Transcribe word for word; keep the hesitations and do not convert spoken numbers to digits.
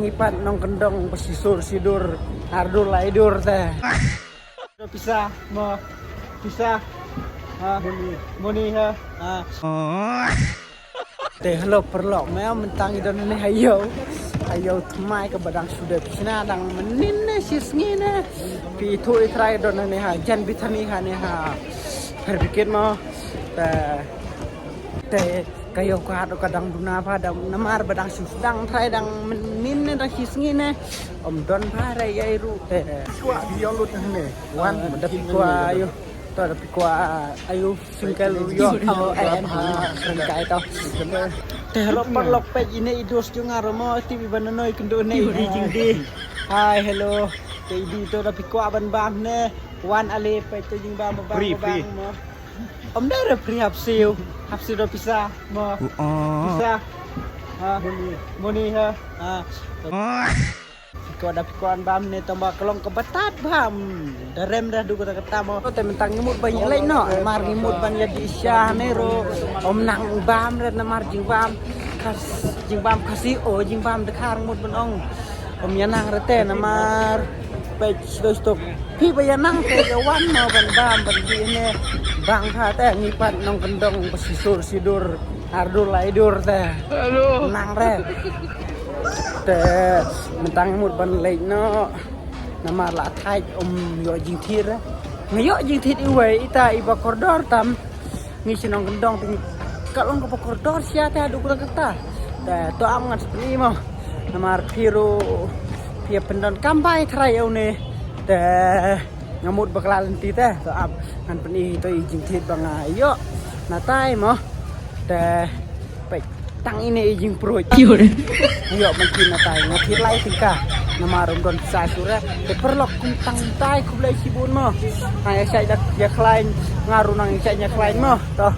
Ngi pat nongkyndong ba shisur shidur ardur laidur te. Pisa mo, pisa. Ha. Moni. Moni ha. Ha. Te hello paralok, mynta ngi don hangne ha ïew. Ha ïew thymmai kaba dang shu dep shna, dang mynnin ne shisngi ne. Phi ithuh i trai don hangne ha Jan Bethany hangne ha Pyrkhat mo. Te Te ka ïew ka hat ka dang duna bha, dang namar ba dang shu sdang trai, dang mynnin ne dang shisngi ne. Ym don bha re ïa i ruh te. Kwah ïa lut hangne. Wan da phi kwah ïa. To da phi kwah ïa single ruh ïa. Oh, eh, eh, kai to. Te hello paralok, peit ine i dos jong nga ruh mo, tip i ba nanoi kynduh ne i Jingdi. Hi, hello. Te i di to da phi kwah ban bam ne. Wan ale peit to jingbam bam bam mo. Ym dei re free, hap siew. Hap siew da pisa mo. Pisa. Ha. Moni ha. Ha. Phi kwah da phi kwah ban bam ne, tang ba ka long kaba tad bam. Da rem da duk da kata mo. Te mynta ngi mut ban ïa leit noh. Namar ngi mut ban ïa dih sha ne ruh. Ym nang bam re namar jingbam. Khas jingbam Khasi o jingbam Dkhar mut ban ong. Ym ïa nang re te namar. Peit sdok sdok. Phi ba ïa nang te ïa wan mo ban bam ban dih ne. Bang ha te ngi pat nongkyndong ba shisur shidur ardur laidur te. Nang re. Te mynta ngi mut ban leit noh. Namar la thait ym ïoh jingthied re. Nga ïoh jingthied iwei ita i ba kordor tam. Ngi shu nongkyndong te ngi ka long kaba kordor sha te haduh kata kata. Te to am ngan sa pyni mo. Namar phi ruh phi ïa pyndonkam bai trai ïa une. Te nga mut ba khlaiñ lynti te to am ngan pyni to i jingthied ba nga ïoh. Na tai mo. Te peit tang ine i jingpruid. Ïoh ban thied na tai nga thied lai tyngka. Namar ym don sa sure. Te paralok kum tang tai khublei shibun mo. Nga ïa shait da ïa khlaiñ nga ruh nang ïa shait ïa khlaiñ mo. To.